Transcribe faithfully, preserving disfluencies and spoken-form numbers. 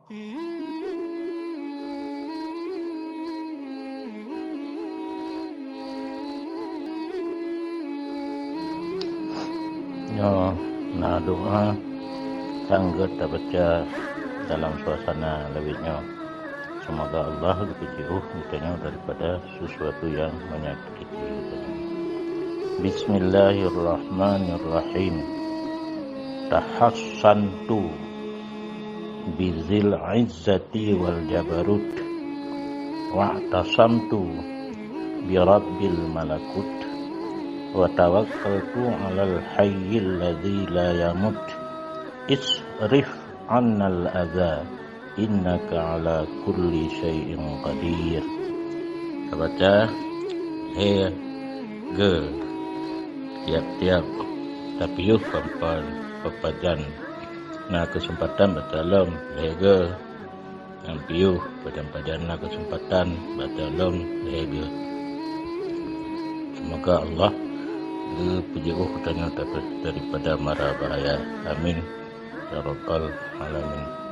Nyoe na doa nyang geutanyoe tabaca dalam suasana lawét nyoe. Semoga Allah geupeujiôh geutanyoe daripada sesuatu yang menyakiti geutanyoe. Bismillahirrahmanirrahim. Tahassantu bizil izzati wal jabarut, wa'tasamtu birabbil malakut, wa tawakkaltu 'alal hayyil ladzi la yamut, isrif 'annal adza, innaka 'ala kulli syai'in qadir. Tabaca lhèe geuh tiap-tiap tapiôh, pajan na keuseumpatan baca lom lhèe geuh. Nyang piôh, pajan-pajan na keuseumpatan baca lom lhèe geuh. Semoga Allah geupeujiôh geutanyoe daripada mara bahaya. Amin ya rabbal alamin.